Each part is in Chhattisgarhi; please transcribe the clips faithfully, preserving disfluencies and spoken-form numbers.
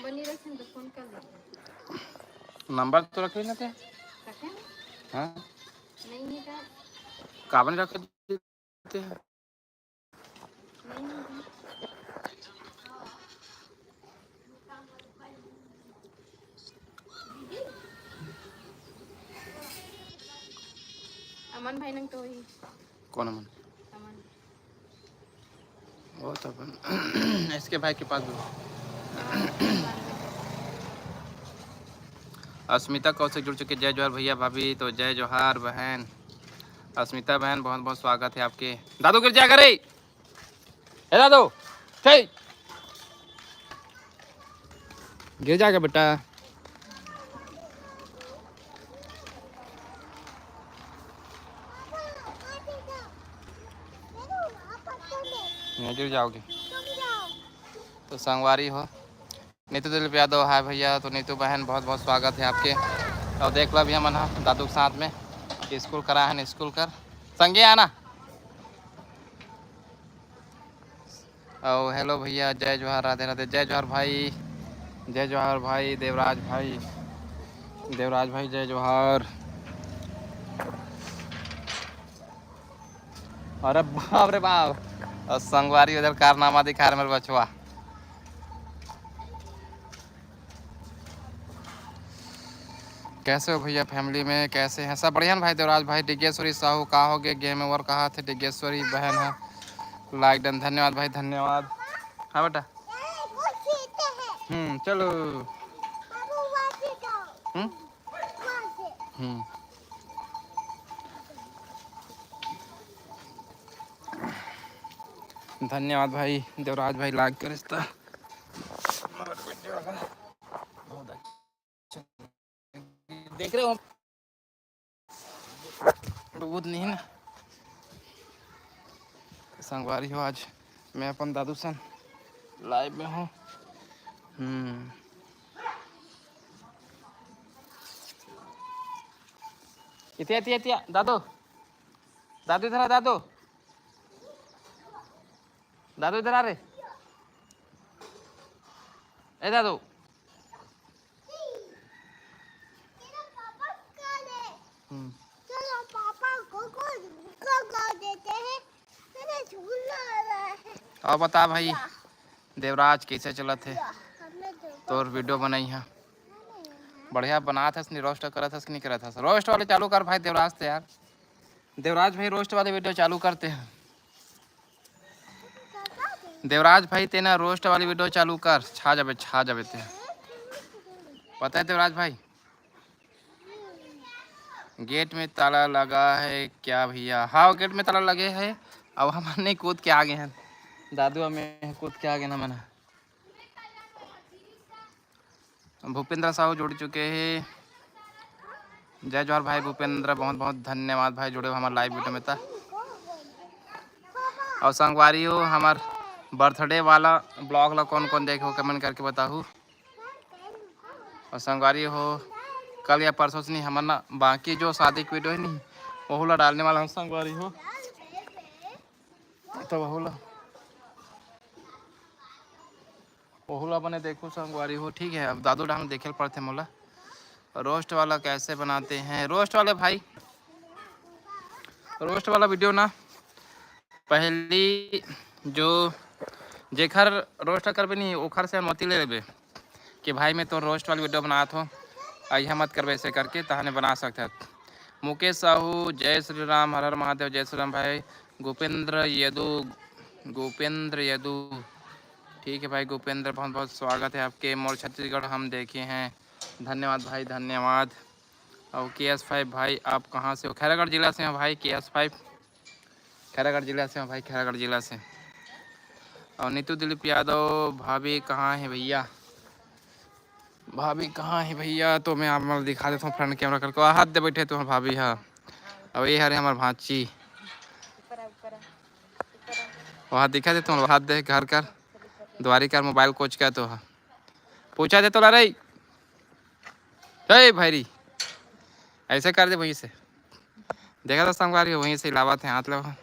बनी रखे तो फोन कर दे। नंबर तो रखे ना थे। रखे? हाँ। नहीं है का? काबर नहीं रखे थे? नहीं है। अमन भाई नंग तो ही। कौन अमन? अमन। वो तो अपन एस के भाई के पास दो। अस्मिता कौशिक जुड़ चुके, जय जोहार भैया भाभी। तो जय जोहार बहन अस्मिता बहन, बहुत बहुत स्वागत है आपके। दादू गिर जाएगा रे, ए दादू, ठीक। गिर जाएगा बेटा। नहीं गिर जाओगे। तो संगवारी हो, नीतू दिलीप यादव, हाय भैया। तो नीतू बहन, बहुत बहुत स्वागत है आपके। और देख लो, अभी हमन ह दादू के साथ में स्कूल करा है, स्कूल कर संगे आना। और हेलो भैया, जय जोहार, राधे राधे, जय जोहार भाई, जय जोहार भाई देवराज भाई, देवराज भाई जय जोहार। अरे बाप रे बाप, और संगवारी उधर कारनामा दिखा रहे मेरे बचवा। कैसे हो भैया, फैमिली में कैसे हैं सब? बढ़िया ना भाई देवराज भाई। डिगेश्वरी साहू का हो गए, गेम ओवर कहा थे? डिगेश्वरी बहन है, लाइक डन, धन्यवाद भाई, धन्यवाद। हाँ बेटा, हम्म, चलो। हम्म। हम्म। धन्यवाद भाई देवराज भाई, लाइक करिस त। बहुत अच्छा। देख रहे हो, बहुत नहीं ना संगवारी हो, आज मैं अपन दादू सन लाइव में हूँ। हम्म। इतिया, इतिया, इतिया, दादू, दादू इधर आ, दादू, दादू इधर आ रे, ए दादू। हम्म। चलो पापा को, को, को, को देते हैं। मैंने झूला वाला है। और बता भाई, देवराज कैसे चलत हे? हमने तो तोर वीडियो बनाई है, बढ़िया बनात हस, नहीं रोस्ट करत हस कि नहीं करत हस? रोस्ट वाले चालू कर भाई देवराज ते यार। देवराज भाई रोस्ट वाले वीडियो चालू करते हैं। देवराज भाई तेना रोस्ट वाली वीडियो चालू कर, छा जाबे, छा जाबे ते। पता है देवराज भाई, गेट में ताला लगा है क्या भैया? हाँ, गेट में ताला लगे है। अब हमन नहीं कूद के आ गए हैं दादू, हमें कूद के आ गए ना मना। भूपेंद्र साहू जुड़ चुके हैं। जय जोहार भाई भूपेंद्र, बहुत बहुत धन्यवाद भाई, जुड़े हो हमारे लाइव वीडियो में। ता और संगवारी हो, हमार बर्थडे वाला ब्लॉग ला कौन कौन देखे हो, कमेंट करके बताहू। और संगवारी हो, कल या परसों से नहीं, हमर ना बाकी जो शादी की वीडियो है नहीं, वहू ला डालने वाला हूँ संगवारी हो। तो वहू ला, वहू ला बने देखो संगवारी हो, ठीक है। अब दादू डांग देखे ल पड़थे मोला। रोस्ट वाला कैसे बनाते हैं रोस्ट वाले भाई? रोस्ट वाला वीडियो ना, पहली जो जेखर रोस्ट करबे नहीं, ओखर से अनुमति ले लेबे कि भाई मैं तो रोस्ट वाली वीडियो बनात हो, अइहा मत करबे ऐसे करके, तहने बना सकत हस। मुकेश साहू, जय श्री राम, हर हर महादेव, जय श्री राम भाई। गोपेंद्र यदु, गोपेंद्र यदु, ठीक है भाई गोपेंद्र, बहुत बहुत स्वागत है आपके। मोर छत्तीसगढ़ हम देखे हैं, धन्यवाद भाई, धन्यवाद। और के एस फाइव भाई, आप कहाँ से हो? खैरागढ़ जिला से हो भाई, के एस फाइव, खैरागढ़ जिला से हो भाई, खैरागढ़ जिला से। और नीतू दिलीप यादव, भाभी कहाँ है भैया? भाभी कहाँ है भैया? तो मैं आप मन ल दिखा देता हूँ फ्रंट कैमरा करके। हाथ दे बैठे तुम्हार भाभी हा। अब ये हरे हमार भांची। वहाँ दिखा दे तुम, हाथ दे घर कर, दुआरी कर, मोबाइल कोच का तो हा। पूछा दे तोला रे। ए भैरी, ऐसे कर दे वहीं से। देखा था संगवारी, वहीं से लावत है हाथ लगा।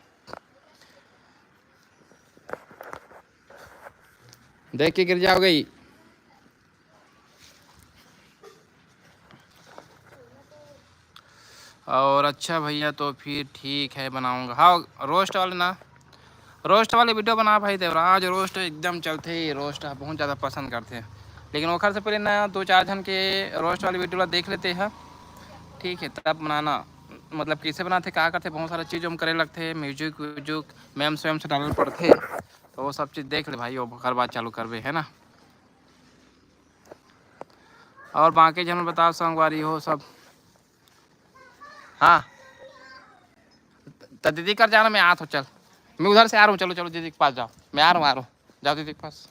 देख के गिर जाओगे। और अच्छा भैया, तो फिर ठीक है, बनाऊंगा। हाँ, रोस्ट वाले ना, रोस्ट वाले वीडियो बना भाई देवराज, रोस्ट एकदम चलते ही, रोस्ट बहुत ज़्यादा पसंद करते हैं। लेकिन ओखर से पहले ना दो चार जन के रोस्ट वाले वीडियो ला देख लेते हैं, ठीक है, तब बनाना। मतलब कैसे बनाते, क्या करते, बहुत सारा चीज़ हम करे लगते हैं, म्यूजिक व्यूजिक, मेम्स वेम्स डालना पड़ते, तो वो सब चीज़ देख ले भाई, ओकर बाद चालू करबे, है ना। और बाकी जन बताओ संगवारी हो सब। हाँ, तो दीदी कर जाना, मैं आ तो चल, मैं उधर से आ रहा हूँ। चलो चलो दीदी के पास जाओ, मैं आ रहा हूँ, आ रहा हूँ, जाओ दीदी के पास।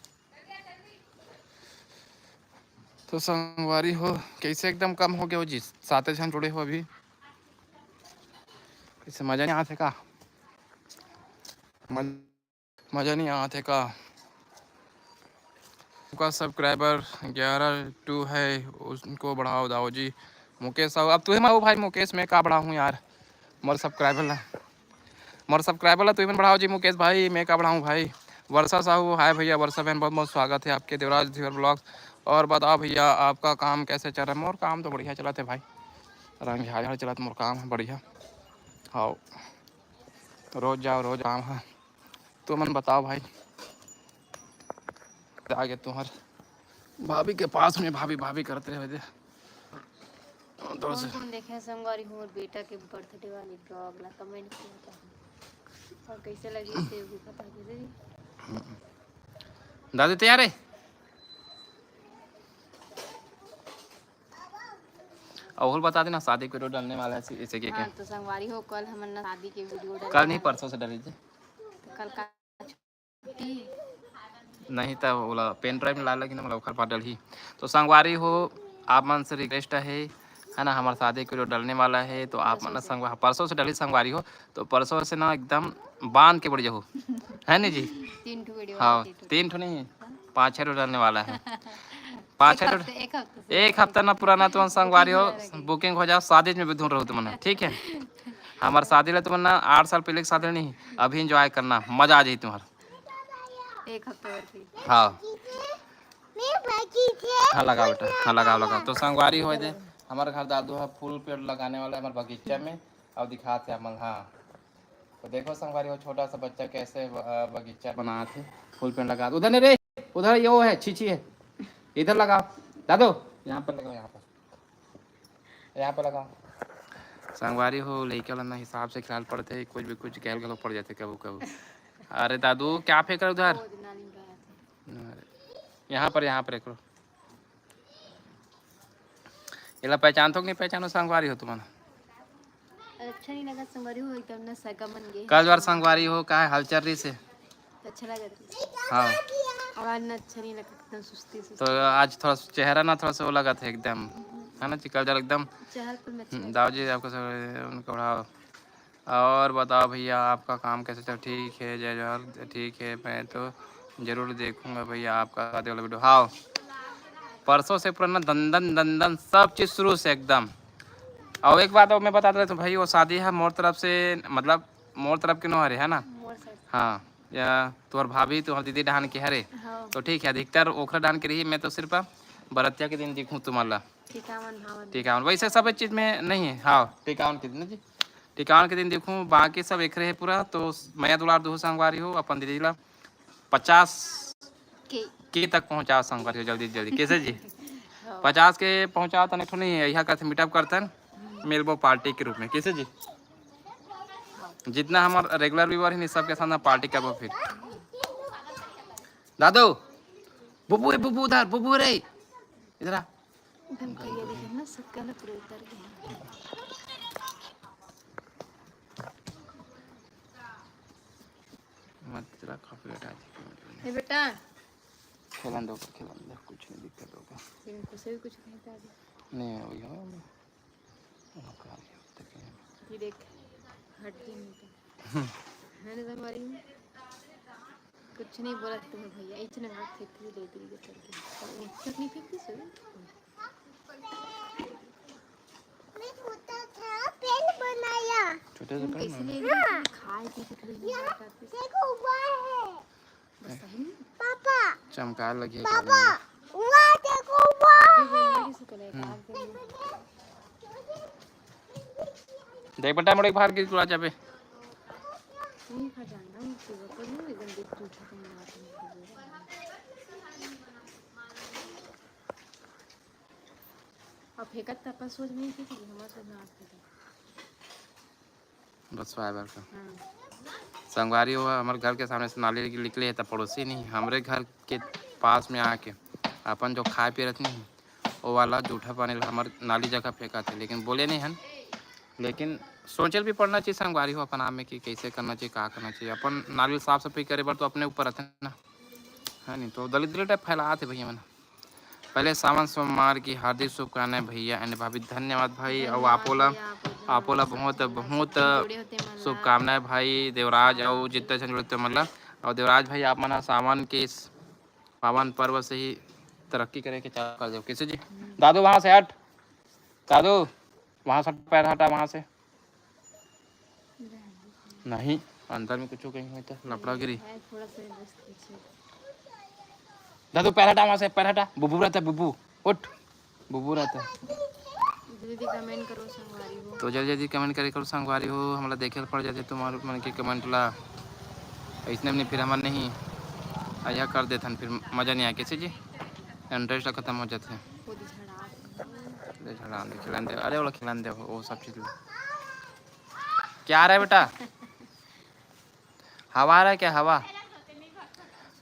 तो संगवारी हो, कैसे एकदम कम हो गया हो जी, साते जन जुड़े हो अभी, कैसे मजा नहीं आते का? मज-, मजा नहीं आते का? उनका सब्सक्राइबर ग्यारह टू है, उनको बढ़ाओ दाऊ जी। मुकेश साहू, अब तुम्हें मारो भाई मुकेश, मैं का बढ़ाऊँ यार, मोर सब्सक्राइबर ला, मोर सब्सक्राइबर ला तुम्हें बढ़ाओ जी मुकेश भाई, मैं का बढ़ाऊँ भाई। वर्षा साहू, हाय भैया, वर्षा बहन, बहुत बहुत स्वागत है आपके देवराज धीवर ब्लॉग्स। और बताओ भैया, आपका काम कैसे चल रहा है? मोर काम तो बढ़िया चलत है भाई, रंग झाड़ झाड़ चलत मोर काम है बढ़िया। हाँ, रोज जाओ रोज आम है। तुमन बताओ भाई, आगे तुम्हार भाभी के पास में भाभी भाभी करते रहे दे। तो कौन से कौन देखे संगवारी हो मोर बेटा के बर्थडे वाली ब्लॉग ला कमेंट किया था, और कैसे लगी से भी बता दीजिए। दादी तैयार है? और बता देना, शादी के वीडियो डालने वाला है इसे के हाँ, के। तो संगवारी हो, कल हमन ना शादी के वीडियो डालने कल नहीं, वाला परसों से डाली थी। तो कल का छुट्टी? नहीं तो ओला पेन ड्राइव में ला लगी ना, मतलब ओकर बाद डलही। तो संगवारी हो, आप मन से रिक्वेस्ट है, है ना, हमारे शादी के वीडियो डालने वाला है, तो आप मन संगवा-, परसों से डलही संगवारी हो, तो परसों से ना एकदम बांध के बढ़ जाओ, है ना जी? तीन ठो वीडियो हाँ, तीन ठो। तीन ठो नहीं, पाँच छः ठो डालने वाला है। पाँच छः ठो, एक हफ्ते, एक हफ्ते से एक हफ्ता ना पुराना तुमन संगवारी हो, बुकिंग हो जाओ, शादी में भी धुन रहो तुमन, ठीक है? हमार शादी ला तुमन ना आठ साल पहले के शादी नहीं, अभी एंजॉय करना, मजा आ जाई तुम्हार। एक हफ्ते और भी। हाँ। हाँ, लगाओ बेटा, हाँ, लगाओ, लगाओ। तो संगवारी हो दे, हमारे घर दादू है, फूल पेड़ लगाने वाला है हमारे बगीचा में, और दिखाते हैं आप मन, हाँ। तो देखो संगवारी हो, छोटा सा बच्चा कैसे ब-, अ, बगीचा बनात है, फूल पेड़ लगा। उधर नहीं रे, उधर ये वो है, छीछी है, इधर लगाओ दादू, यहाँ पर लगाओ, यहाँ पर, यहाँ पर लगाओ। संगवारी हो, लइका ला ना हिसाब से खिलाल पड़ते, कुछ भी कुछ गैल गलो पड़ जाते कबू कबू। अरे दादू, क्या फेंक रहे उधर? अरे, यहाँ पर, यहाँ पर एक एला पहचानथो कि नहीं पहचानो, संगवारी हो तुमन? अच्छा नहीं लगा संगवारी हो, एकदम ना सगा मन गे। कल बार संगवारी हो, का है हलचल रही से? अच्छा लगा रही। हाँ। और आज ना अच्छा नहीं लगा, एकदम सुस्ती सुस्ती। तो आज थोड़ा सा चेहरा ना थोड़ा सा वो लगा था एकदम, है ना जी? कल बार एकदम चहल पहल में अच्छा हम्म, लगा। दाऊ जी आपको सब उनको बढ़ाओ। और बताओ भैया, आपका काम कैसे चल? ठीक है, जय जोहार। ठीक है, मैं तो जरूर देखूंगा भैया आपका शादी वाला वीडियो। हाँ, परसों से पूरा ना दंदन दंदन सब चीज़ शुरू से एकदम। और एक बात और मैं बता देता हूँ भाई, वो शादी है मोर तरफ से, मतलब मोर तरफ के नो हरे, है ना? मोर side। हाँ, या तुम्हार भाभी, तुम्हार दीदी डहान के हरे। हाँ। तो ठीक है, अधिकतर ओखरा डहान के रही, मैं तो सिर्फ बरतिया के दिन दिखूँ तुम्हारा। टिकावन भावन। टिकावन, वैसे सब चीज में नहीं है। हाँ, टिकावन के दिन जी, टिकावन के दिन देखूँ, बाकी सब एकरे है पूरा। तो मया दुलार दुहू संगवारी हो, अपन दीदी ला पचास के। के तक पहुँचाओ संगवारी हो, जल्दी जल्दी। कैसे जी? हाँ। पचास के पहुँचाओ, तने ठो नहीं है, यहाँ करते मीटअप करतन, मिलबो पार्टी के रूप में। कैसे जी? जितना हमार रेगुलर व्यूअर है, सबके साथ ना पार्टी करबो फिर। दादू, बुबू रे, बुबू उधर, बुबू रे, इधर आ। एकदम करिया देखे ना, सब कलर पूरे उतर गए हैं। मत तेरा कॉपीराइट आ जाएगा। ए बेटा। खेलन दो, खेलन दो, कुछ नहीं दिक्कत होगा। इनको से भी कुछ नहीं था अभी। नहीं, वही हो। ये देख, हट गई नहीं तो। है ना, संगवारी में? कुछ नहीं बोला तुम्हें भैया, इतने बात फेंक के दे दी ये करके। तो वो चटनी फेंक दी सो। मैं छोटा था, पेन बनाया। छोटे से तुम पेन कैसे बनाया? ले रही थी? खाए थी, कितने दिन बाद आती। देखो, हुआ है। बस सही में? पापा। चमकार लगी है पापा, कान में। वहाँ देखो, वहाँ ये है। ये किसी को लेकर हम्म। आ गई। देख बेटा, मोर एक बार गिर चुरा जाबे। नहीं खा जाना, मुझे वो तो नहीं, एकदम देख तू उठा के मार दूंगी। अब फेंकत त अपन सोच नहीं थी कि हमारे सोच में आग फेंकत। बस वाइबर का। हाँ। संगवारी हो, हमर घर के सामने से नाली निकले हे, त पड़ोसी नहीं, हमरे घर के पास में आके अपन जो खाए पिए रहत नहीं, वो वाला जूठा पानी ला हमर नाली जगह फेंकत हे, लेकिन बोले नहीं हन। लेकिन सोचल भी पड़ना चाहिए संगवारी हो अपन आप में कि कैसे करना चाहिए, का करना चाहिए। अपन नाली साफ सफाई करे बर तो अपने ऊपर रहते ना, है नहीं? तो दलिद्री टाइप फैलात हे भैया मन। पहले सावन सोमवार की हार्दिक शुभकामनाएं भैया and भाभी। धन्यवाद भाई। और धन्यवाद आपो ला, भैया, आपो ला आपो ला सब बहुत, बहुत जुड़े होते मन ला। शुभकामनाएं भाई देवराज और जितना जन जुड़े होते मन ला। और देवराज भाई, आप मन ह सावन के इस पावन पर्व से ही तरक्की करे के चालू कर दो। कैसे जी? हम्म। दादू, वहाँ से हट। दादू, वहाँ से हट, पैर हटा वहाँ से। नहीं, अंदर में कुछ कहीं होता, लफड़ा गिरी। है, थोड़ा सा बस पीछे। दादू, पैर हटा वहाँ से, पैर हटा। बुबू रहता है, बुबू। उठ, बुबू रहता है। जल्दी कमेंट करो संगवारी हो। तो जल्दी जल्दी कमेंट करे करो संगवारी हो, हमला देखे ल पड़ जाते तुम्हारे मन के कमेंट ला। इसने नहीं, फिर हमन नहीं आया कर देथन, फिर मजा नहीं आए। कैसे जी? इंटरेस्ट खत्म हो जाते हैं। खुद झड़ा ले झड़ान दे, खिलान दे। अरे, ओला खिलान दे, वो सब चीज ले। क्या आ रहा है बेटा? हवा आ रहा है क्या? हवा।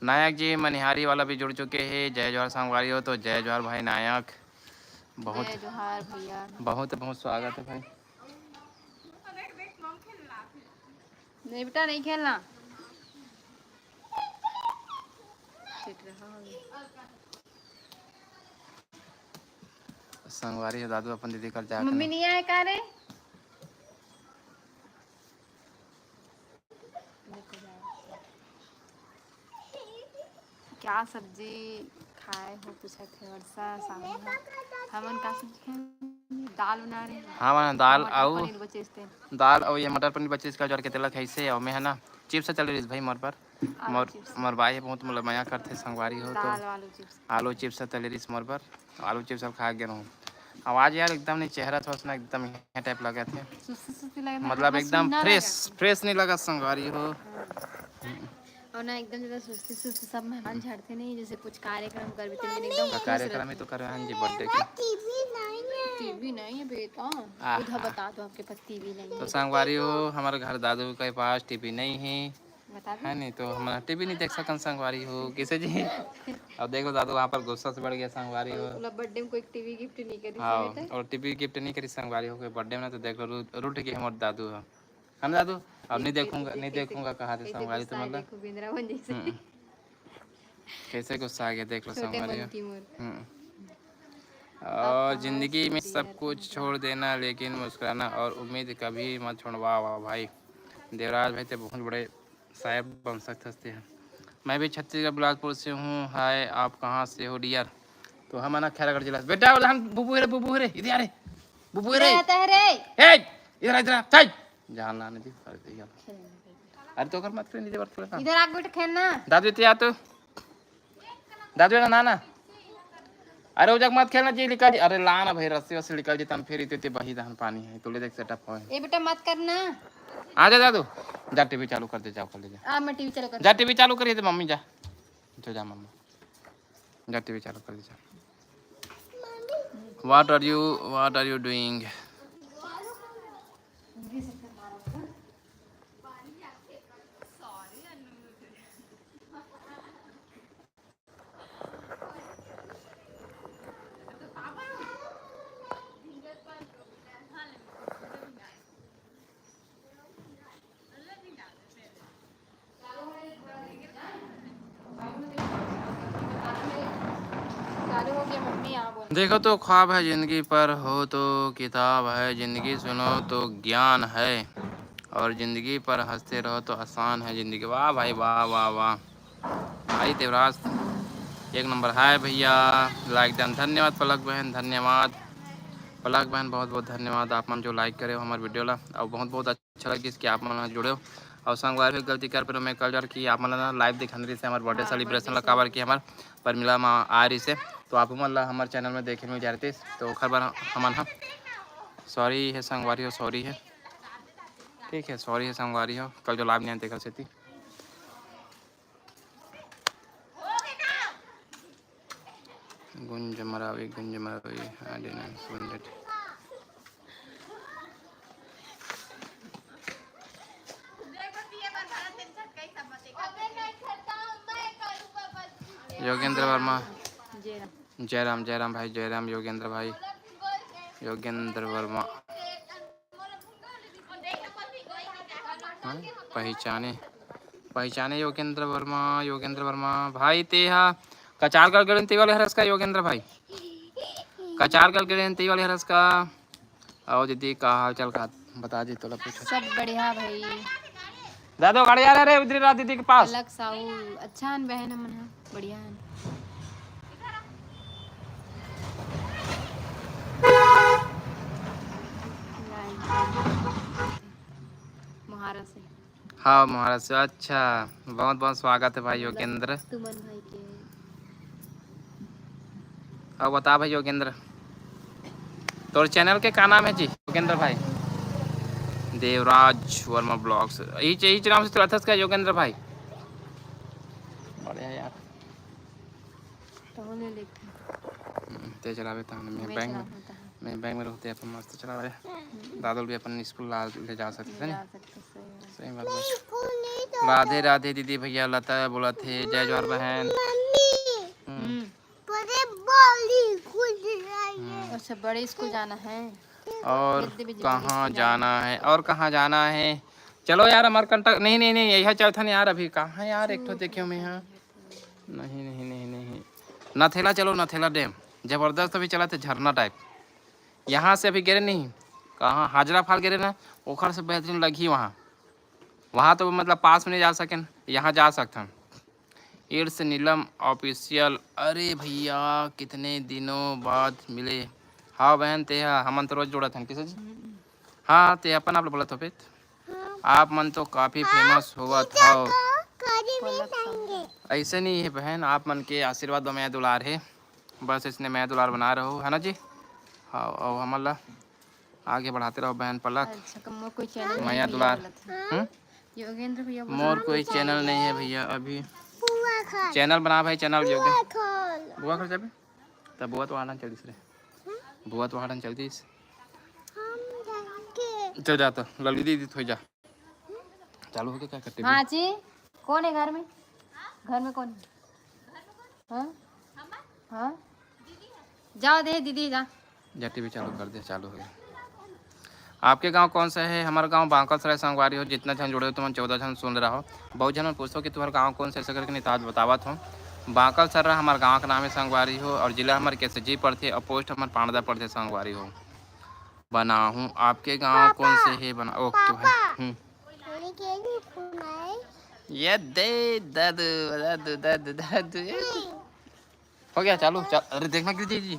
नायक जी मनिहारी वाला भी जुड़ चुके हैं। जय जोहार संगवारी हो, तो जय जोहार भाई नायक। बहुत, जय जोहार भैया। बहुत, बहुत स्वागत है भाई। नहीं बेटा, नहीं खेलना। चिट रहा होगा। संगवारी हो दादू अपन दीदी कर जाके मम्मी ना। नहीं आए का रे? क्या सब्जी खाए हो पूछत हे वर्षा साहू ह। हमन का सब्जी खाए? दाल बना रहे हैं। हाँ, मन दाल टमाटर आऊ पनीर बचे थे। दाल आऊ ये मटर पनीर बचे इसका जोड़ के तेला खाइसे। और मैं है ना, चिप्स चल रही भाई मोर पर। आलू मोर, चिप्स। मोर बाई बहुत मतलब मया करथे संगवारी हो तो। दाल आलू चिप्स। आलू चिप्स तले रहिस मोर बर, आलू चिप्स अब खा गे रहूँ। आवाज यार एकदम नहीं, चेहरा थोड़ा सा ना एकदम ये टाइप लगे थे। सुस्ती सुस्ती लगे थे, मतलब हाँ, एकदम सुन्ना फ्रेश, लगा। फ्रेश नहीं लगा संगवारी हो। हाँ। और ना एकदम ज्यादा सुस्ती सुस्ती सब मेहमान झाड़ते नहीं, जैसे कुछ कार्यक्रम करबे तो एकदम खुश कार्यक्रम ही रहते। तो करबे, हाँ जी, बर्थडे के। टीवी नहीं है। टीवी नहीं है बेटा। आहा। उधर बता दो आपके पास टीवी नहीं तो है। संगवारी हो, हमारे घर दादू के पास टीवी नहीं है। बता दो। है नहीं तो हम टीवी नहीं देख सकन संगवारी हो, कैसे जी? अब देखो दादू वहाँ पर गुस्सा से बढ़ गया संगवारी हो। मतलब बर्थडे में कोई टीवी गिफ्ट नहीं करी हाँ, बेटा? और टीवी गिफ्ट नहीं करी संगवारी हो, कोई बर्थडे में ना तो देख लो, रू-, रूठ गए हमारे दादू हो। है ना दादू? अब नहीं देखूंगा, नहीं देखूंगा कहा थे संगवारी तो मतलब। देखो बिंद्रा बन जैसे। हम्म। कैसे गुस्सा आ गया देख लो छोटे संगवारी मन हो। की मोर। हम्म। और जिंदगी में सब कुछ छोड़ देना, लेकिन मुस्कुराना और उम्मीद कभी मत छोड़। वाह, वाह भाई, देवराज भाई तो बहुत बड़े शायर बन सकते हंसते हैं। मैं भी छत्तीसगढ़ बिलासपुर से हूँ। हाय, आप कहाँ से हो डियर? तो हम आना खैरागढ़ जिला से। बेटा, उधर हम बुबू है रे, बुबू है रे, इधर आ रे, बुबू है रे। रहता है रे। ए, इधर आ, इधर आ, चल। जान लाने दी, अरे, इधर आ। खेलने दे। अरे, तो कर मत कर, नीचे बात थोड़ा सा। इधर आ बेटा, खेलना। दादू, इतने आ तो। दादू, ना, ना, ना। अरे, वो जग मत खेलना जी, निकल जी। अरे, ला ना भाई, रस्सी वस्सी निकल जी, तम फिर इतने, इतने बही दहन पानी है, तो ले देख सेटअप है। ए बेटा, मत करना। आ जा दादू, जा टीवी चालू कर दे, जाओ कर ले जा। आ, मैं टीवी चालू कर जा, टीवी चालू करिए तो मम्मी जा। जा, जा मम्मी। जा टीवी चालू कर दे, जा। What are you, what are you doing? चालू हो गया, मम्मी यहाँ बोल। देखो तो ख्वाब है जिंदगी पर, हो तो किताब है जिंदगी, सुनो तो ज्ञान है, और जिंदगी पर हंसते रहो तो आसान है जिंदगी। वाह भाई, वाह, वाह, वाह। भाई देवराज, एक नंबर है भैया, लाइक डन। धन्यवाद पलक बहन, धन्यवाद पलक बहन, बहुत बहुत धन्यवाद आप मन जो लाइक करे हो हमारे वीडियो ला, और बहुत बहुत अच्छा लगिस कि आप मन जुड़े हो। और संगवारी हो, गलती कर पे मैं कल जार कि आप मन ला लाइव दिखाने रहिस हमारे बर्थडे सेलिब्रेशन ला, काबर कि हमारे परमिला माँ आ रहिस हे, तो आप मन ला हमारे चैनल में देखे मिल जा रहिस, तो ओखर बर हमन हा सॉरी है संगवारी हो, सॉरी है। ठीक है, सॉरी है संगवारी हो, कल जो लाभ नहीं आते कल सेती। गुंज मरावी, गुंज Maravi, I didn't want it। Yogendra Verma. जय राम। जय राम, जय राम भाई, जय राम योगेंद्र भाई, योगेंद्र वर्मा। हाँ, पहचाने, पहचाने योगेंद्र वर्मा, योगेंद्र वर्मा भाई, ते हा कचार कर गड़न ते वाले हरस का योगेंद्र भाई, कचार कर गड़न ते वाले हरस का। आओ दीदी, का हाल चाल का बता दी, तोला पूछो। सब बढ़िया भाई। दादो गाड़ी आ रहा रे, उधर रहा दीदी के पास। अलग साहू, अच्छा हन बहन, हमन ह बढ़िया हन। महाराज से। हाँ, महाराज से। अच्छा, बहुत बहुत स्वागत है भाई योगेंद्र। तुमन भाई के। अब बता भाई योगेंद्र, तोर चैनल के का नाम है जी योगेंद्र भाई? Devraj Verma blogs, each each नाम से चलाथस का योगेंद्र भाई? बढ़िया यार। तो ले लेते हैं। हम्म, ते चलावे तहन मैं मैं बैंक में, चलावत हूँ। मैं बैंक में रहते अपन मस्त चलावे। हम्म। दादल भी अपन स्कूल ला ले जा सकते ले हैं। जा सकते, सही बात। सही बात है। राधे राधे दीदी भैया, लता बोलत हे, जय जोहार बहन। हम्म। हम्म। हम्म। अच्छा, बड़े स्कूल जाना है। और कहाँ जाना है, और कहाँ जाना है? चलो यार, हमार contact, नहीं, नहीं, नहीं, यही चलथन यार, अभी कहाँ यार, एक ठो देखे मैं यहाँ। नहीं, नहीं, नहीं, नहीं। नथेला चलो, नथेला डैम जबरदस्त अभी चला थे, झरना टाइप। यहाँ से अभी गिरे नहीं, कहाँ हाजरा फाल गिरे ना, ओखर से बेहतरीन लगी वहाँ। वहाँ तो मतलब पास में नहीं जा सकें, यहाँ जा सकथन। It's Neelam official. अरे भैया, कितने दिनों बाद मिले। हाँ बहन, ते हा, हमन तो रोज जोड़त हन, किसे जी? हाँ, ते अपन आप बोलत हो, आप मन तो काफी फेमस होवत हव। ऐसे नहीं है बहन, आप मन के आशीर्वाद और मया दुलार है, बस इसने मया दुलार बना रहो, है ना जी? हाँ, और हमन ला आगे बढ़ाते रहो बहन पलक। अच्छा, मोर कोई चैनल मया नहीं है दुलार। बोलत है। हम्म? योगेंद्र भैया बोलत मोर है। कोई चैनल नहीं है भैया अभी। चैनल बना भाई, चैनल योगेंद्र। बुआ घर जाबे? तब बुआ तो आना जल्दी से रे। बुआ तो आना जल्दी से। चल जा तो, ललकी दीदी थोड़ी जा। चालू हो गया क्या करते हाँ भी? जी, कौन है घर में? घर में कौन है? हाँ? हाँ? जाओ दे दीदी, जा। जा टीवी चालू कर दे, चालू हो गया। आपके गांव कौन सा है? हमारा गांव बांकल सराय संगवारी हो। जितना झन जुड़े हो, तुमन चौदह झन सुन रहा हो। बहुत झन मन पूछो कि तुम्हारा गांव कौन सा, ऐसे करके नहीं, तो आज बतावत हो। बांकल सराय हमारे गांव का नाम है संगवारी हो, और जिला हमारे केसजी पड़थे और पोस्ट हमारे पांडा पड़थे संगवारी हो। बनाहूँ, आपके गांव कौन से है? बना, ओके भाई। हम्म। ये दे दादू, दादू, दादू, दादू, ये दे। हो गया चालू। चल, अरे देखना क्यों जी, जी।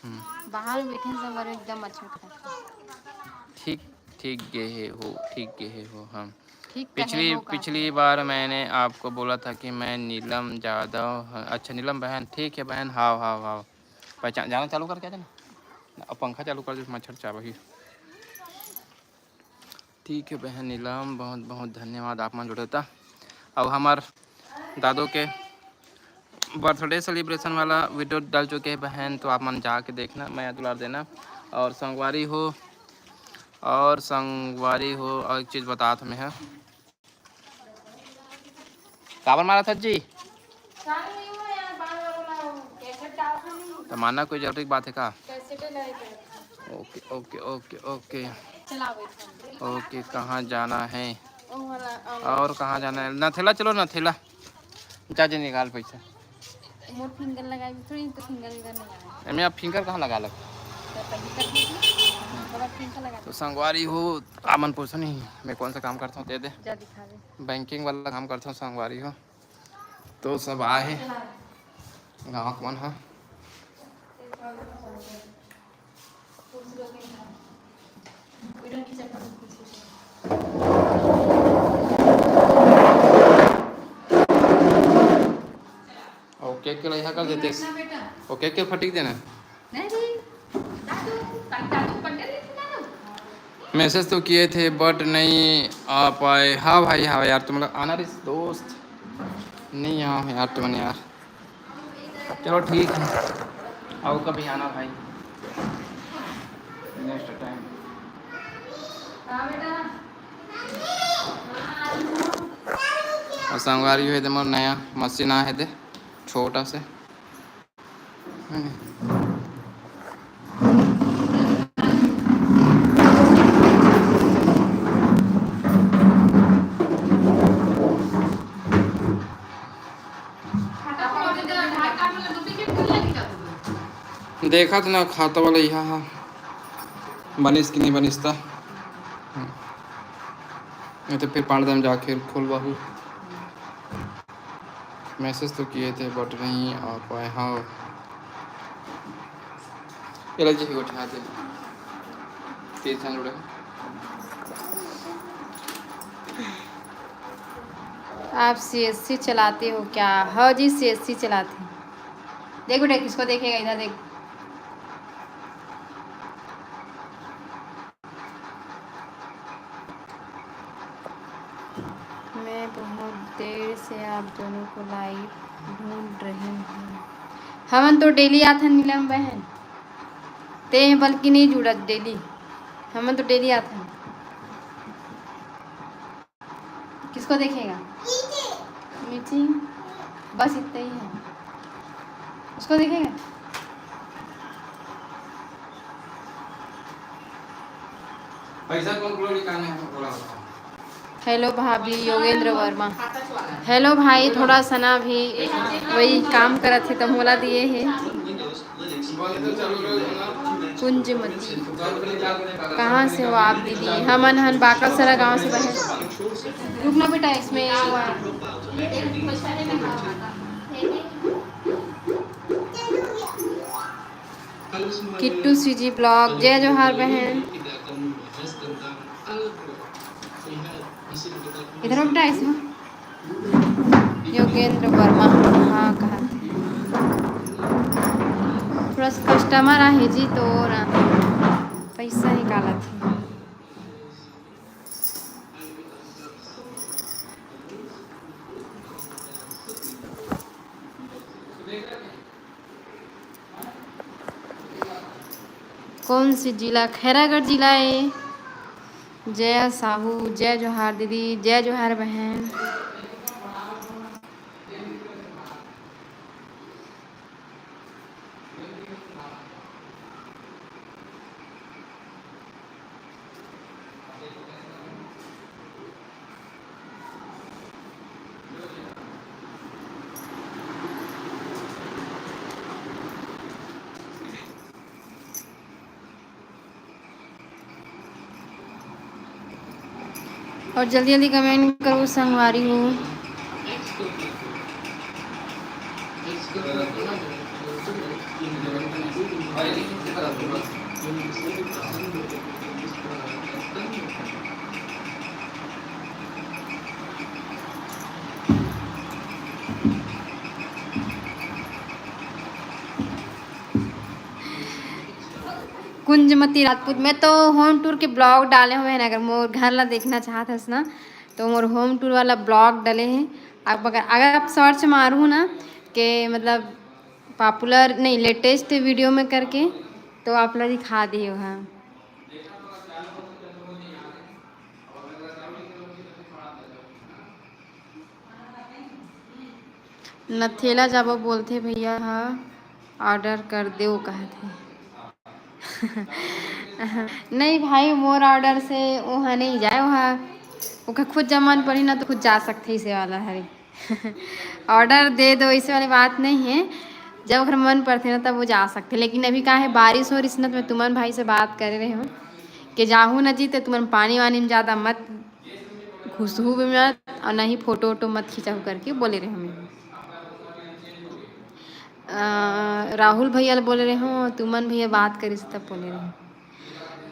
हम्म। बाहर में बैठे हैं सब, एकदम अच्छा लगता है। ठीक, ठीक गए हो, ठीक गए हो, हाँ। ठीक तो है, पिछली, वो का पिछली बार मैंने आपको बोला था कि मैं नीलम यादव, अच्छा नीलम बहन, ठीक है बहन, हाव, हाव, हाव। पहचान, जाना चालू कर क्या देना? अब पंखा चालू कर दे, मच्छर चाबही। ठीक है बहन नीलम, बहुत बहुत धन्यवाद आप मन जुड़े ता। अब हमार दादो के बर्थडे सेलिब्रेशन वाला वीडियो डाल चुके हैं बहन, तो आप मन जाके देखना, मया दुलार देना। और संगवारी हो, और संगवारी हो, और एक चीज़ बतात हमें है, काबर मारत हस जी? तो मानना कोई जरूरी बात है का? ओके, ओके, ओके, ओके। ओके, कहाँ जाना है? और कहाँ जाना है? नथेला चलो, नथेला। जा जे निकाल पैसा। मोर फिंगर लगाई, थोड़ी तो फिंगर विंगर नहीं आवे। एमे आप फिंगर कहाँ लगा लग? तो कहीं कर दीजिए। थोड़ा फिंगर लगा तो संगवारी हो, आप मन पूछो नहीं, मैं कौन सा काम करता हूँ, दे दे। जा दिखा दे। बैंकिंग वाला काम करता हूँ संगवारी हो। तो सब आए हे गाँव के मन ह। अउ केक के लइहा कर देते। अउ केक के फटिक देना। नहीं रे, दादू, दादू पंडे ले ना। मैसेज तो किए थे, but नहीं आ पाए। हाँ भाई, हाँ यार, तुम लोग आना रहिस दोस्त, नहीं आओ यार तुमन यार। चलो ठीक है, आओ कभी आना भाई, नेक्स्ट टाइम। और संगवारी हो दे मोर नया मशीन आए दे, छोटा से। देखत ना खाता वाला इहा हा, बनिस कि नहीं बनिस ता। हम्म। नहीं तो फिर पांडे दम जाके खोलवाहू। मैसेज तो किए थे, but नहीं आ पाए। हाँ, एला जी गोठिया दे, तीन झन जुड़े। आप सीएससी चलाते हो क्या? हाँ जी, सीएससी चलाते हैं। देख बेटा, किसको देखेगा, इधर देख। मैं बहुत देर से आप दोनों को लाइव ढूंढ रही हूँ। हमन तो डेली आथन नीलम बहन, ते बल्कि नहीं जुड़त डेली, हमन तो डेली आथन। किसको देखेगा? मीटिंग बस इतना ही है, उसको देखेगा। पैसा कौन कौन निकालने हैं, थोड़ा बताओ। हेलो भाभी, योगेंद्र वर्मा। हेलो भाई, थोड़ा सा ना अभी वही काम करत हे तो मोला दिए हे। कुंजमती, कहाँ से हो आप दीदी? हमन हन बाकलसरा गांव से बहन। रुकना बेटा, इसमें किट्टू सीजी ब्लॉग, जय जोहार बहन। इधर बेटा, इसमें योगेंद्र वर्मा, हाँ, कहा थे। थोड़ा सा कस्टमर आहे जी, तो ना पैसा निकालत हे। कौन सी जिला? खैरागढ़ जिला है। जया साहू, जय जोहार दीदी, जय जोहार बहन। और जल्दी जल्दी कमेंट करो संगवारी हो। कुंजमती राजपूत, मैं तो होम टूर के ब्लॉग डाले हुए हैं, अगर मोर घर ला देखना चाहत हस ना, तो मोर होम टूर वाला ब्लॉग डले हैं। आप अगर, अगर आप सर्च मारू ना के मतलब पॉपुलर नहीं, लेटेस्ट वीडियो में करके, तो आप ला दिखा दिए वहाँ। नथेला जाबो बोलथे भैया ह, ऑर्डर कर देव कहत हे। नहीं भाई, मोर ऑर्डर से ओहा नहीं जाए, ओहा ओकर खुद जब मन पड़ी ना तो खुद जा सकथे, इसे वाला हरे। ऑर्डर दे दो, इसे वाली बात नहीं है। जब ओकर मन पड़थे ना तब वो जा सकथे, लेकिन अभी का है, बारिश हो रही ना, तो मैं तुमन भाई से बात करे रहे हूँ कि जाहू ना जी तो तुमन पानी वानी में ज़्यादा मत घुसहू भी मत, और ना ही फोटो वोटो मत खिंचाहू करके बोले रहे हमें। अ, राहुल भैया ल बोले रहे हो, तुमन भैया बात करिस तब बोले रहे हो।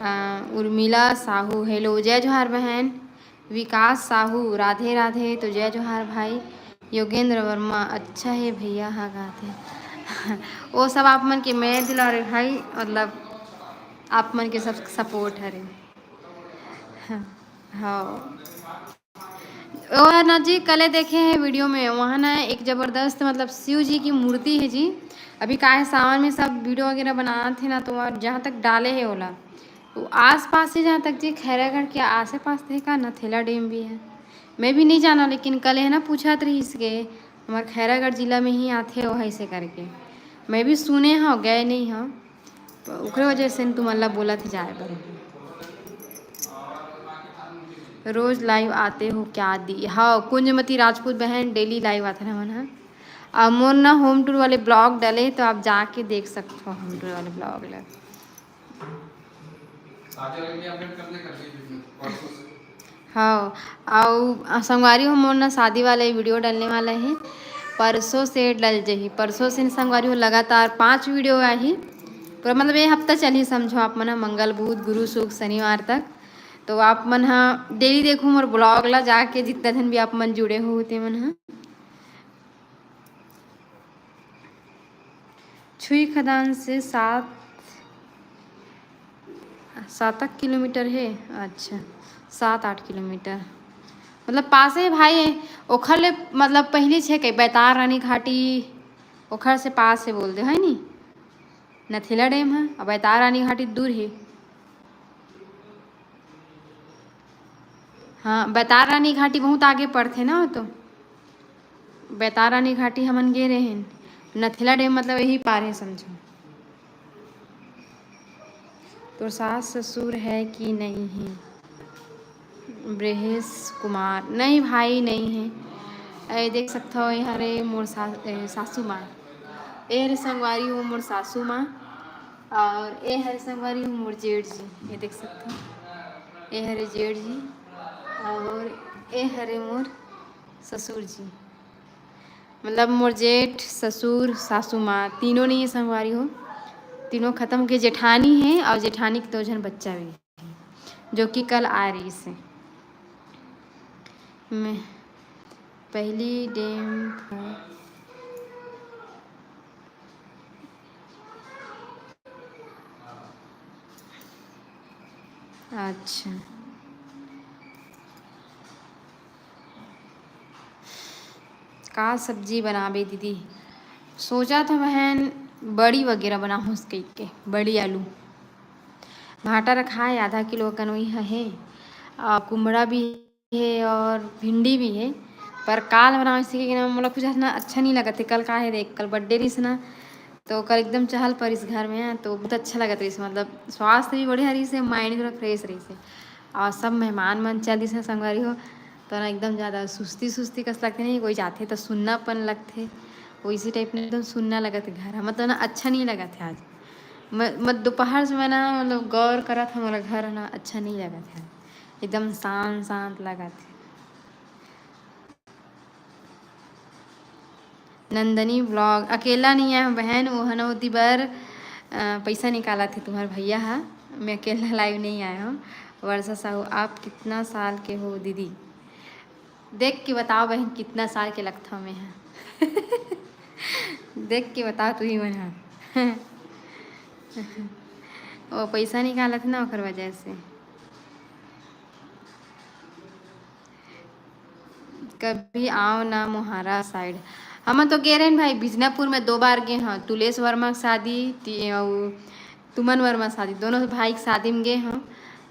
अ, उर्मिला साहू, हेलो, जय जोहार बहन। विकास साहू, राधे राधे। तो जय जोहार भाई। योगेंद्र वर्मा, अच्छा है भैया, हाँ गाते। वो सब आप मन के मैं दिला रहे भाई, मतलब आप मन के सब सपोर्ट हरे। हाँ। और ना जी, कले देखे हैं वीडियो में, वहाँ ना एक जबरदस्त, मतलब, शिव जी की मूर्ति है जी। अभी का है, सावन में सब वीडियो वगैरह बनात हे ना, तो वहाँ जहाँ तक डाले है ओला, तो आस पास ही, जहाँ तक जी, खैरागढ़ के आसे पास थे का, नथेला डैम भी है। मैं भी नहीं जाना, लेकिन कले है ना, पूछत रहिस के हमार खैरागढ़ जिला में ही आथे, वो ऐसे करके। मैं भी सुने हव, गए नहीं हव, तो ओकरे वजह से तुमन ला बोलत हे जाए बर। रोज लाइव आते हो क्या दी? हाँ, कुंजमती राजपूत बहन, डेली लाइव आते हैं हमन ह। और मोर ना होम टूर वाले ब्लॉग डले, तो आप जाके देख सकते हो होम टूर वाले ब्लॉग ला। हाँ, अउ संगवारी हो, मोर ना शादी वाला वीडियो डलने वाला है, परसों से डल जही। परसों से संगवारी हो, लगातार पांच वीडियो आही पूरा, मतलब ये हफ्ता चलही, समझो आप मन ह, मंगल, बुध, गुरु, शुक्र, शनिवार तक। तो आप मन ह डेली देखो मोर ब्लॉग ला जाके, जितना दिन भी आप मन जुड़े हो ते मन ह। छुई खदान से सात, सात किलोमीटर है। अच्छा, सात आठ किलोमीटर, मतलब पास है भाई। ओखर ले, मतलब पहली छे के बैतार रानी घाटी, ओखर से पास है बोल दे, है नी? नथेला डैम है, अब बैतार रानी घाटी दूर है। हाँ, बैतार रानी घाटी बहुत आगे पड़थे ना, वो तो। बैतार रानी घाटी हमन गे रहेन। नथेला डैम मतलब यही पार है, समझो। तोर सास ससुर है कि नहीं है? ब्रहेश कुमार, नहीं भाई, नहीं है। ए देख सकथव, ए हरे मोर सा-, ए, सासू माँ। ए हरे संगवारी हो मोर सासू माँ। और ए हरे संगवारी हो मोर जेठ जी, ये देख सकथव। ए हरे जेठ जी और ए हरे मोर ससुर जी। मतलब मोर जेठ, ससुर, सासू माँ, तीनों नहीं है संगवारी हो। तीनों खत्म हो गए। जेठानी है और जेठानी के दो झन बच्चा भी है, जो कि कल आ रही से। मैं पहली डैम। अच्छा, का सब्जी बनाबे दीदी? सोचा था बहन, बड़ी वगैरह बनाहूँ कहिके, बड़ी आलू। भांटा रखा है, आधा किलो कनोई है, और कुमड़ा भी है और भिंडी भी है, पर काल बनावे से कि ना, मोला कुछ ना अच्छा नहीं लगत है। कल का है देख, कल बर्थडे रहिस ना, तो कल एकदम चहल पड़िस घर में, तो बहुत अच्छा लगत रहिस, मतलब स्वास्थ्य भी बढ़िया रहिस है, माइंड पूरा फ्रेश रहिस है। और सब मेहमान मन चल दिस ना संगवारी हो, तो ना एकदम ज़्यादा सुस्ती सुस्ती कस लगथे, नहीं कोई जाथे तो सुन्नापन लगथे, वैसी टाइप में एकदम सुन्ना लगत है घर। हमर तो ना अच्छा नहीं लगत है आज। मैं, मैं दोपहर से मैं ना, मतलब गौर करत हूँ, मोला घर ना अच्छा नहीं लगत है, एकदम शांत शांत लगत है। नंदनी ब्लॉग अकेला नहीं आए हो बहन, वो है ना ओती बर, अ, पैसा निकालत हे तुम्हार भैया हा। मैं अकेला लाइव नहीं आए हूँ। वर्षा साहू, आप कितना साल के हो दीदी? देख के बताओ बहन, कितना साल के लगता मैं हा। देख के बताओ तू ही मन हा। वो पैसा निकालत हे ना, ओकर वजह से। कभी आओ ना मोहारा साइड। हम तो गे रहेन भाई, बिजनापुर में दो बार गे हौं। तुलेश वर्मा के शादी, ती-, अउ तुमन वर्मा शादी, दोनों भाई के शादी में गे हौं।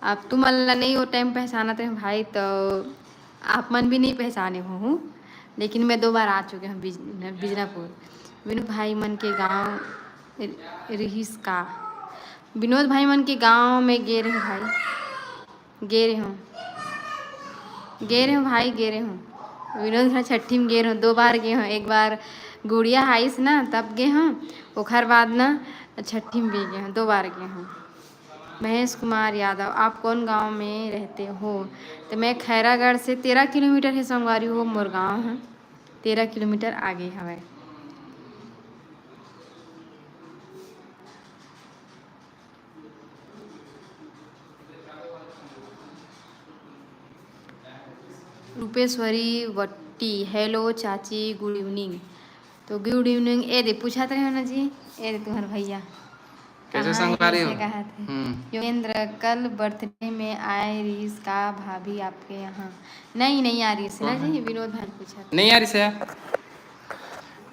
अब तुमन ला नहीं वो टाइम पहचानत रहे भाई, तो आप मन भी नहीं पहचाने हो, लेकिन मैं दो बार आ चुके हौं बिज-, बिजनापुर। विनोद भाई मन के गाँव रि-, रिहिस का? विनोद भाई मन के गाँव में गे रहे भाई। गे रहे हौं, गे रहे हौं भाई, गे रहे हौं। विनोद घर छट्ठी में गे रहे हौं, दो बार गे हौं। एक बार गुड़िया आइस ना, तब गे हौं। ओखर बाद ना छट्ठी में भी गे हौं, दो बार गे हौं। महेश कुमार यादव, आप कौन गांव में रहते हो? तो मैं खैरागढ़ से, तेरह किलोमीटर है संगवारी हो मोर गांव है, तेरह किलोमीटर आगे हवय। रूपेश्वरी वट्टी, हेलो चाची, गुड इवनिंग। तो गुड इवनिंग। ए दे पूछत रहे हो ना जी, ए दे तुम्हार भैया। कैसे संगवारी हो? कहा थे। हम्म। योगेंद्र, कल बर्थडे में आए रहीस का भाभी आपके यहाँ? नहीं, नहीं आ रही है ना जी, विनोद भाई पूछा। नहीं आ रही से,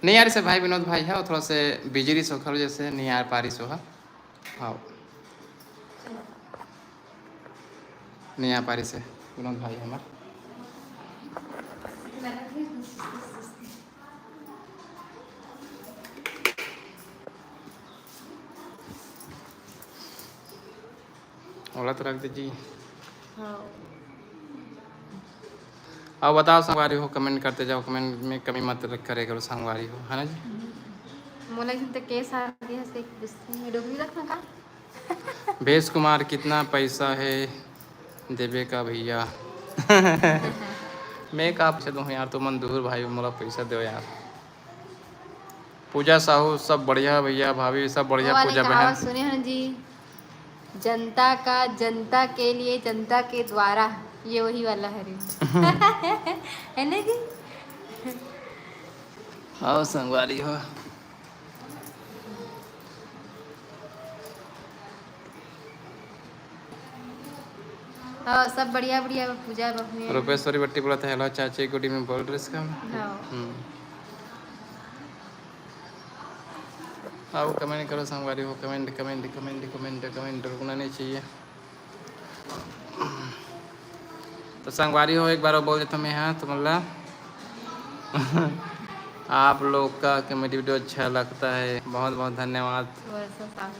नहीं आ रही से भाई विनोद भाई है, थोड़ा से बिजी रही सो, खल जैसे नहीं आ पा रही सो है। हाँ, नहीं आ पा रही से विनोद भाई हमार। ओला तो रख दीजिए। हाँ। अब बताओ संगवारी हो, कमेंट करते जाओ, कमेंट में कमी मत करे करो संगवारी हो, है ना जी? मोला जिन तक केस आ गया है, से गुस्से में डोबी रखना का? भेष कुमार, कितना पैसा है देवे का भैया? मैं का पैसा दूँ यार, तुमन दूर भाई, मोला पैसा दो यार। पूजा साहू, सब बढ़िया भैया, भाभी, सब बढ़िया। वो वाले पूजा कहावत बहन। सुने हो ना जी, जनता का, जनता के लिए, जनता के द्वारा, ये वही वाला है रे। है ना जी? आओ संगवारी हो। हाँ, सब बढ़िया, बढ़िया पूजा बहने। रूपेश्वरी बट्टी बोला था, "Hello चाची, good evening," बोल रहे इसका। हाँ। हम्म। आओ, कमेंट करो संगवारी हो, comment, comment, comment, comment, comment रुकना नहीं चाहिए। तो संगवारी हो, एक बार और बोल देता हूँ मैं, हाँ, तुमन ला। आप लोग का कॉमेडी वीडियो अच्छा लगता है, बहुत बहुत धन्यवाद। वर्षा साहू।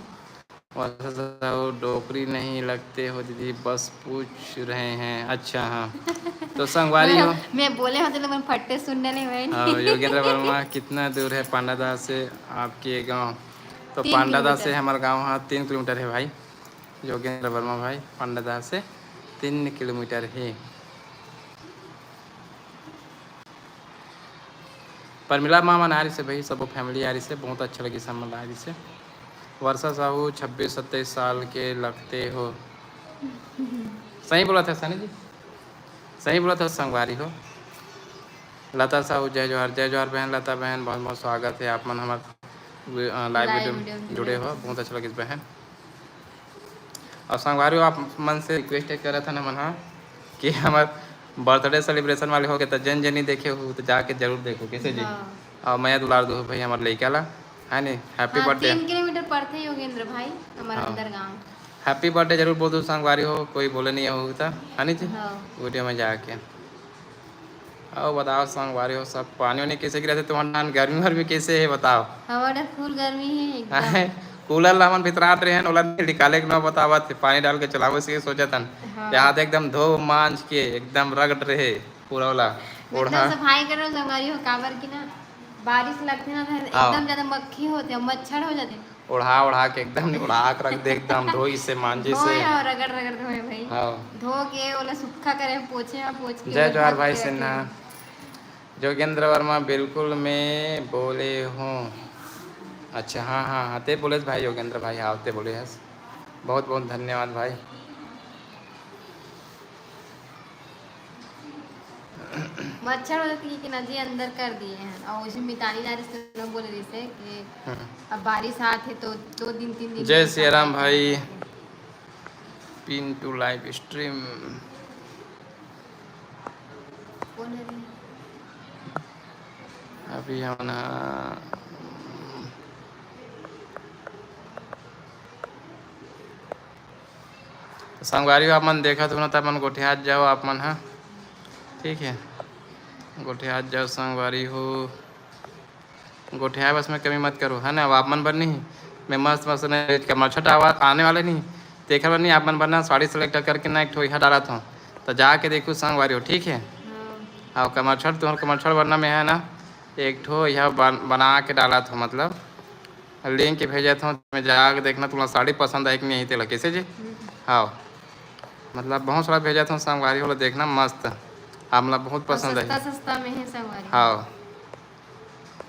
वर्षा साहू, डोकरी नहीं लगते हो दीदी, बस पूछ रहे हैं। अच्छा, हाँ। तो संगवारी हो। मैं बोले होते तो मैं फट्टे सुनने नहीं हुए। हाँ, योगेंद्र वर्मा, कितना दूर है पांडादास से आपके गांव? तो तीन पांडादास से किलोमीटर। हमारा गांव, हाँ, तीन किलोमीटर है भाई। योगेंद्र वर्मा भाई, पांडादास से तीन किलोमीटर है। परमिला माँ मन आ रही से भाई, सब फैमिली आ रही से, बहुत अच्छा लगी सब मन आ रही से। वर्षा साहू, छब्बीस सत्ताईस साल के लगते हो। सही बोला था सनी जी, सही बोला था संगवारी हो। लता साहू, जय जोहार, जय जोहार बहन लता बहन, बहुत बहुत स्वागत है आप मन हमारे, अ, लाइव लाइव वीडियो में वीडियो में जुड़े जुड़े हो, हो। बहुत अच्छा लगिस बहन। और संगवारी हो, आप मन से रिक्वेस्ट करत हन हमन हा कि हमर बर्थडे सेलिब्रेशन वाले हो गए, तो जन जनी देखे हो तो जाके जरूर देखो, कैसे जी? हाँ। और मया दुलार दो भाई हमारे लइका ला, है नी? हैप्पी हाँ, बर्थडे। तीन किलोमीटर पड़थे योगेंद्र भाई, हमारे हाँ। अंदर गांव। हैप्पी बर्थडे जरूर बोल दो संगवारी हो, कोई बोले नहीं हो तो, है नी जी? हाँ। वीडियो में जाके। अउ बताओ संगवारी हो, सब पानी वानी कैसे गिरा थे तुम्हारे धान? गर्मी वर्मी कैसे है बताओ? हमारे फुल गर्मी है एकदम। कूलर ला हमन भितरात रहे हैं, ओला निकाले के ना बतावत थे, पानी डाल के चलावे से सोचत हन। हाँ। यहाँ तो एकदम धो मांज के एकदम रगड़ रहे पूरा ओला। मतलब ओढ़ा। सफाई कर रहे हो संगवारी हो, काबर की ना बारिश लगथे ना, तो हाँ। एकदम ज्यादा मक्खी होथे, मच्छर हो जाथे। ओढ़ा ओढ़ा के एकदम ओढ़ा के रख दे, एकदम धोई से, मांजे से। धोए हो, रगड़ रगड़ धोए भाई। हाँ। धो के ओला सुक्खा करे, पोछे हो, पोछ के जय ओला जोहार ढक भाई के रखे सिन्हा। हो। योगेंद्र वर्मा, बिल्कुल मैं बोले हूँ। अच्छा, हाँ, हाँ, हाँ, ते बोले भाई योगेंद्र भाई, हाँ, ते बोले हस। बहुत बहुत धन्यवाद भाई। मच्छर हो जाती है कि ना जी, अंदर कर दिए हैं। और उसे मितानी जा रही से बोल रही से कि हम्म। अब बारिश आत है तो दो दिन, तीन दिन जय के सिया राम बाद भाई। Pin to live stream। कौन है रे? अभी हम ना संगवारी हो, आप मन देखत हो ना, त आप मन गोठियात जाओ आप मन, हाँ, ठीक है, गोठियात जाओ संगवारी हो, गोठियाए बस में कमी मत करो, है ना। अब आप मन बर नहीं, मैं मस्त मस्त ने कमरछट आवा-, आने वाले नहीं, तेखर बर नहीं, आप मन बर ना साड़ी सिलेक्ट करके ना एक ठो इहा डालत हूँ, तो जाके देखू संगवारी हो, ठीक है। हाँ। हाँ, कमरछट, तुम्हार कमरछट बर ना मैं है ना, एक ठो यह बन-, बना के डालत हूँ, मतलब लिंक भेजत हूँ, मैं जाके देखना, तुम्हारा साड़ी पसंद आए कि नहीं, तेला कैसे जी? हम्म। हाँ, मतलब बहुत सारा भेजत हूँ संगवारी हो, देखना मस्त, आप मतलब बहुत और पसंद सस्ता, है। सस्ता में है संगवारी। हाँ,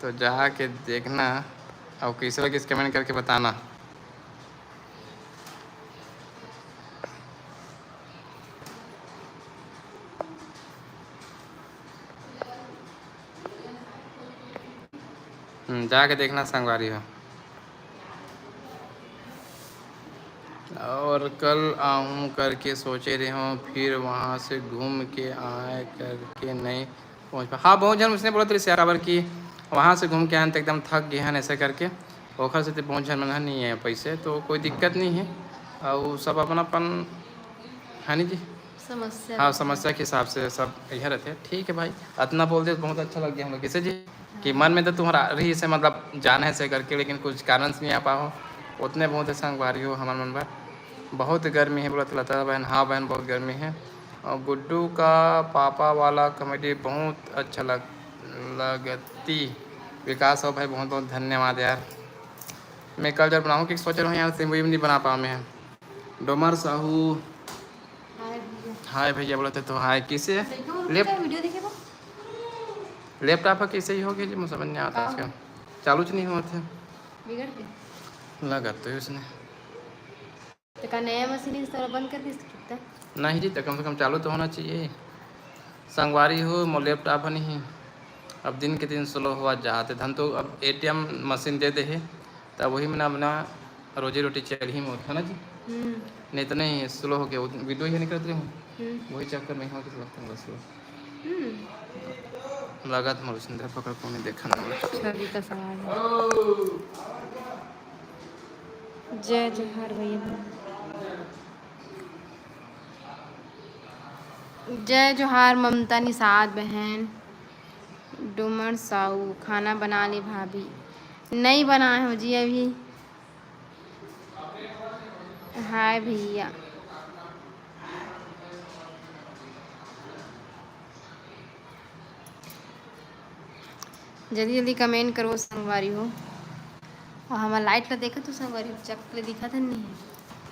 तो जाके देखना और कैसे लगिस कमेंट करके बताना। हम्म, जाके देखना संगवारी हो। और कल आहूँ करके सोचे रहे हूँ, फिर वहाँ से घूम के आए करके नहीं पहुँच पा। हाँ, बहुत झन उसने बोलत रहिस यार, काबर कि वहाँ से घूम के आए हन त एकदम थक गे हन, ऐसे करके। ओखर सेती बहुत झन मन ह नहीं आए पैसे, तो कोई दिक्कत नहीं है। और सब अपन अपन, है नी जी? समस्या हाँ, के समस्या के हिसाब से सब यह रहते हैं। ठीक है भाई, अतना बोल दे तो बहुत अच्छा लग गया हम लोग। किसे जी कि मन में तो तुम्हारा रही से, मतलब, जाना है से करके, लेकिन कुछ कारण से नहीं आ पाओ। उतने बहुत है संगवारी हो हमर मन बर। बहुत गर्मी है बोलत लता बहन। हाँ बहन, बहुत गर्मी है। और गुड्डू का पापा वाला कॉमेडी बहुत अच्छा लग लगती। विकास हो भाई, बहुत बहुत धन्यवाद यार। मैं कल जब बनाऊँ कि सोच रहा हूँ यार, सिम नहीं बना पाऊँ मैं। डोमर साहू। हाय भैया। हाय भैया बोलते तो हाय। किसे? देखो, लेप- क्या वीडियो देखे वो? लैपटॉप है, कैसे ही हो गया जी, मुझे समझ नहीं आता का? आजकल चालू च नहीं होते। बिगड़ गए? लगा तो है उसने। तो का नया मशीन है, इस तरह बंद कर दी इसकी कितना? नहीं जी, तो कम से कम चालू तो होना चाहिए। संगवारी हो, मोर लैपटॉप है नहीं, अब दिन के दिन स्लो हुआ जाते धन तो अब एटीएम मशीन दे दे है, तब वही में ना अपना रोजी रोटी चल ही मोर, है ना जी? हम्म। नहीं तो नहीं, स्लो हो गया, वो वीडियो ही निकलत रहे हूँ, हम्म। वही चक्कर में हो गया लगता है स्लो। हम्म। लगा था मोर सुंदर पकड़ को नहीं देखा ना। छवि का सवाल है। जय जोहार भैया। जय जोहार ममता निषाद बहन। डूमर साहू, खाना बना ली भाभी? नहीं बनाए हो जी अभी। हाय भैया। जल्दी जल्दी कमेंट करो संगवारी हो। और हमार लाइट ला देखा तो संगवारी हो, चक ले दिखा था नहीं।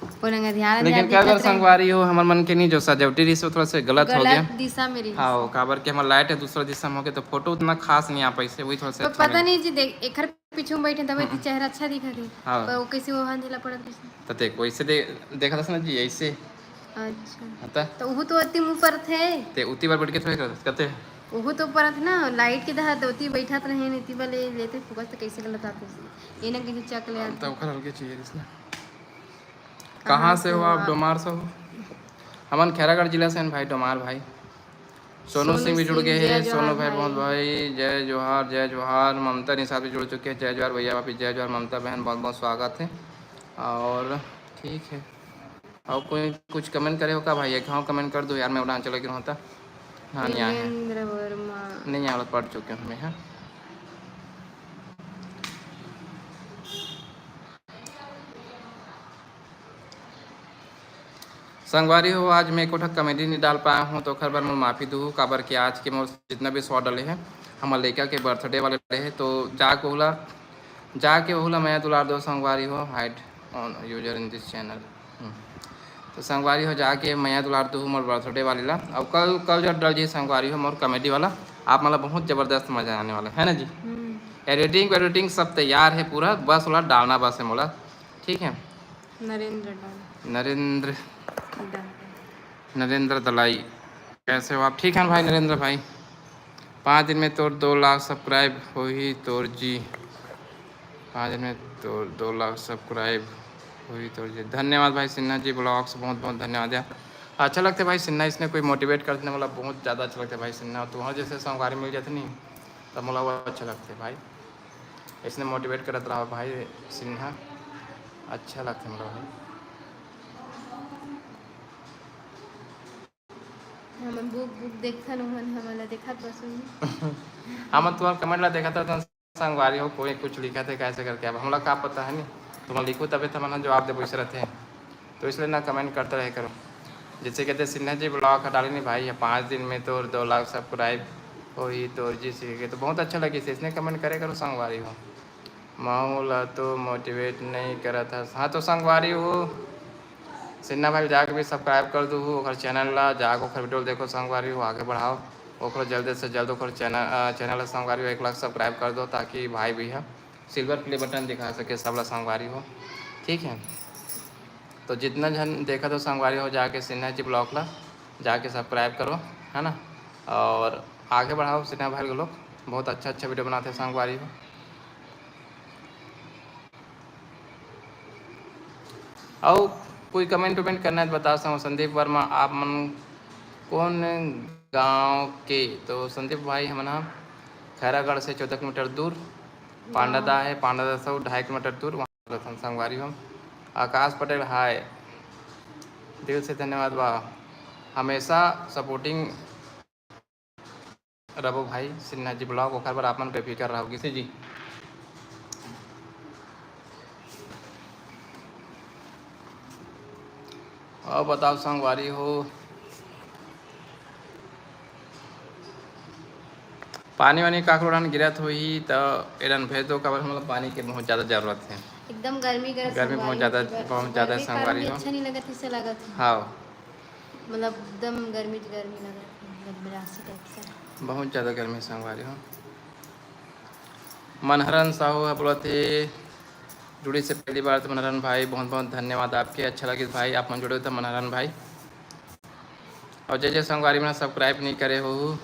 वो रंग ध्यान लेकिन ध्यान क्या दिखत कर रहे। संगवारी हो, हमर मन के नहीं जो सजावटी रही से थोड़ा सा गलत हो गया। गलत दिशा में रही हाँ, से। वो काबर के हमार लाइट है दूसरा दिशा में हो गया तो फोटो उतना खास नहीं आ पाई से, वही थोड़ा सा पर अच्छा पता नहीं। नहीं जी, देख एकर पीछे में बैठे तब हम्म। चेहरा अच्छा दिखा थे। हाँ। पर वो कैसे वो हाथ ढीला पड़त कैसे? तो देख वैसे दे, देखा था ना जी ऐसे। अच्छा। हाँ तो? तो वो तो अति मुंह पर थे। ते उती बार बैठ के थोड़े करत कहते। वो तो परत ना लाइट के दहा तो उती बैठत रहे नीति वाले लेते फोकस तो कैसे गलत आते। ये ना किसी चक ले आते। तो ओकर हल्के चाहिए इसने। कहाँ से हो आप? डोमार से हो? हमन खैरागढ़ जिला से हैं भाई, डोमार भाई। सोनू सोनू सिंह भी जुड़ सिंह, गए जय हैं। सोनू जोहार भाई, भाई। बहुत भाई, जय जोहार, जय जोहार। ममता निषाद भी जुड़ चुके हैं, जय जोहार भैया, भाभी, जय जोहार। ममता बहन, बहुत बहुत स्वागत है। और ठीक है, और कोई कुछ कमेंट करे हो का भाई? एक हाँ कमेंट कर दो यार, मैं उड़ान चले गया होता। हाँ, नहीं आया है। वीरेंद्र वर्मा। नहीं आया, पढ़ चुके हैं हमें, हाँ। संगवारी हो, आज मैं एको ठक कॉमेडी नहीं डाल पाया हूँ, तो ओखर बर मोर माफ़ी दूहू, काबर कि आज के मोर जितना भी शॉर्ट डले हैं, हमर लइका के बर्थडे वाले रहे, तो जाके ओला, जाके ओला मया दुलार दो संगवारी हो, hide on user in this channel। हम्म। तो संगवारी हो, जाके मया दुलार दूहू मोर बर्थडे वाले ला। अब कल, कल जो डल जी संगवारी हो मोर कॉमेडी वाला, आप मतलब बहुत ज़बरदस्त मज़ा आने वाला है ना जी। हम्म। एडिटिंग वेडिटिंग सब तैयार है पूरा, बस ओला डालना बस है मोला, ठीक है। नरेंद्र डाल। नरेंद्र। डाल। नरेंद्र दलाई, कैसे हो आप? ठीक है भाई नरेंद्र भाई, पाँच दिन में तोर दो लाख सब्सक्राइब होही तोर जी। पाँच दिन में तोर दो लाख सब्सक्राइब होही तोर जी। धन्यवाद भाई सिन्हा जी ब्लॉग्स, बहुत बहुत धन्यवाद यार। अच्छा लगता है भाई सिन्हा, इसने कोई मोटिवेट कर देने वाला, बहुत ज़्यादा अच्छा लगता है भाई सिन्हा। तुम्हारे जैसे संगवारी मिल जाते नहीं तब मोला वो अच्छा लगता है भाई। इसने मोटिवेट करत रहा भाई सिन्हा, अच्छा लगता है मोला भाई। हमन बुक, बुक देखथन, ओमन हमन ला देखत बस होही। हमन तुम्हार कमेंट ला देखत रहथन संगवारी हो, कोई कुछ लिखत है कैसे करके, अब हमला का पता है नहीं, तुम लिखो तबे तो हमन जवाब देबो, ऐसे रहते हैं। तो इसलिए ना कमेंट करते रहे करो। जैसे कहते सिन्हा जी ब्लॉग हटा लेनी भाई, ये पाँच दिन में तोर दो लाख सब्सक्राइब होही तोर जी सीखे के, तो बहुत अच्छा लगी से इसने कमेंट करे करो संगवारी हो। महू ला तो मोटिवेट नहीं करत हस। हाँ तो संगवारी हो, सिन्हा भाई जाके भी सब्सक्राइब कर दू, ओकर चैनल ला जाके ओकर वीडियो देखो संगवारी हो, आगे बढ़ाओ ओकर जल्द से जल्द ओकर चैनल, अ, चैनल ला संगवारी हो एक लाख सब्सक्राइब कर दो, ताकि भाई भी है सिल्वर प्ले बटन दिखा सके सब ला संगवारी हो, ठीक है। तो जितना झन देखा तो संगवारी हो जाके सिन्हा जी ब्लॉग ला जाके सब्सक्राइब करो, है ना, और आगे बढ़ाओ सिन्हा भाई लोग, बहुत अच्छा अच्छा वीडियो बनाते हैं संगवारी हो। अउ कोई comment-उमेंट करना हे त बता सकत हो। संदीप वर्मा, आप मन कौन गाँव के? तो संदीप भाई, हमन ह खैरागढ़ से चौदह किलोमीटर दूर, पांडादाह हे, पांडादाह से ढाई किलोमीटर दूर, वहाँ रथन संगवारी हो। आकाश पटेल, हाय, दिल से धन्यवाद बा, हमेशा supporting रबो भाई सिन्हा जी vlog, ओकर बर आप मन बेफिकर रहो किसे जी। और बताओ संगवारी हो, पानी वानी काकरो डहन गिरत होही त एडन भेज दो, काबर हमला पानी के बहुत ज्यादा जरूरत हे। एकदम गर्मी करत गर्मी संगवारी बहुत ज्यादा, हो, बहुत ज्यादा गर्मी के कारण संगवारी भी हो। अच्छा नहीं लगत, ऐसे लगत हे। हाँ। मतलब एकदम गर्मी, गर्मी लगत हे, मतलब बिरासी type से। बहुत ज्यादा गर्मी संगवारी हो। मनहरन साहू ह बोलत हे, जुड़ी से पहली बार तो मनहरन भाई, बहुत बहुत धन्यवाद आपके, अच्छा लगिस भाई, आप मन जुड़े हो त मनहरन भाई। और जे जे संगवारी मन subscribe नहीं करे हो,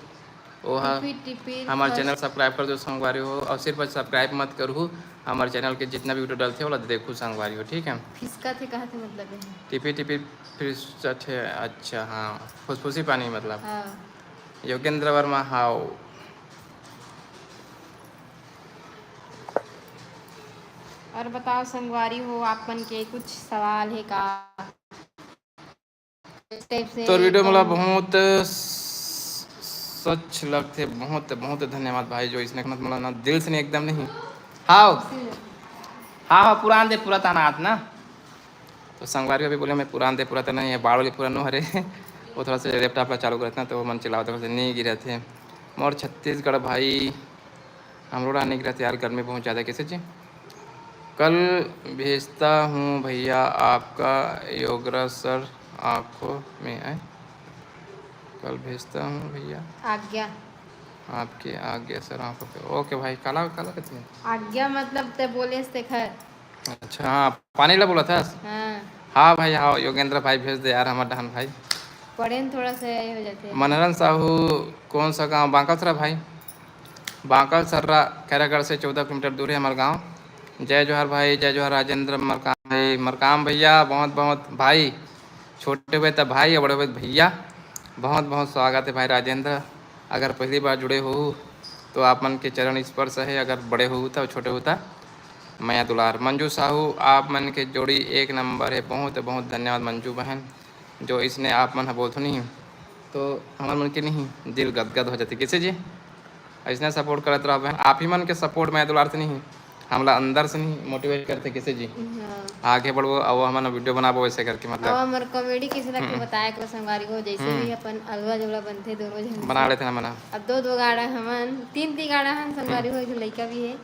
वो ह टिपी टिपी हमर फस- channel subscribe कर दो संगवारी हो, और सिर्फ subscribe मत करहू, हमर channel के जितना भी video डलथे, ओला देखहू संगवारी हो, ठीक है? फिसका थे, कहा थे मतलब है? टिपी टिपी फिसक थे, अच्छा, हाँ, फुसफुसी पानी मतलब। हाँ। योगेंद्र वर्मा, हाव। और बताओ संगवारी हो, आप मन के कुछ सवाल हे का? इस type से तोर video मोला एकदम बहुत स-, सच लगथे। बहुत, बहुत धन्यवाद भाई, जो इसने मत मोला ना दिल से नहीं, एकदम नहीं। हाव। हाव, हाव, पुरान दे, पूरा ताना आत ना। तो संगवारी अभी बोले, मैं पुरान दे, पूरा ताना नहीं है, बाल वाली पूरा नो हरे। वो थोड़ा सा laptop ला चालू करत ना, तो मन चलावत, थोड़ा सा नहीं गिरत हे। मोर छत्तीसगढ़ भाई, हमरो डहर नहीं गिरत यार, गर्मी बहुत ज्यादा। कैसे जी? कल भेजता हूँ भैया आपका योगराज सर आँखों में आए। कल भेजता हूँ भैया। आज्ञा। आपके आज्ञा सर आँखों पे। OK भाई, काला, काला कहते हैं? आज्ञा मतलब ते बोले से खैर। अच्छा, हाँ, पानी ला बोलत हस? हाँ। हाँ भाई, हाँ, योगेंद्र भाई भेज दे यार, हमर डहन भाई। पढ़े में थोड़ा सा ये हो जाते हैं। मनहरन साहू, कौन सा गाँव? बांकलसरा भाई। बांकलसरा, खैरागढ़ से चौदह किलोमीटर दूर है हमारा गाँव। जय जोहार भाई, जय जोहार राजेंद्र मरकाम भाई। मरकाम भैया, बहुत बहुत भाई, छोटे हुए त भाई, बड़े हुए त भैया, बहुत बहुत स्वागत है भाई राजेंद्र। अगर पहली बार जुड़े हो तो आप मन के चरण स्पर्श है, अगर बड़े हो त, छोटे हो त मया दुलार। मंजू साहू, आप मन के जोड़ी एक नंबर है। बहुत बहुत धन्यवाद मंजू बहन, जो इसने आप मन ह बोलथो नहीं तो हमर मन के नहीं दिल गदगद हो जाथे। कैसे जी? अइसने support करत रहो बहन, आप ही मन के support मया दुलार से नहीं, हमला अंदर से नहीं motivate करथे। कैसे जी? हाँ। आगे बढ़बो, अउ हमन video बनाबो ऐसे करके, मतलब। अब हमर comedy कैसे लगथे हम्म। बताए करो संगवारी हो, जैसे हम्म। भी अपन अलवा जलवा बनथे दोनों झन बना से। लेथे ना मना। अब दो दो गाड़ा हमन, तीन तीन गाड़ा हन संगवारी हम्म। हो, एक लइका भी है,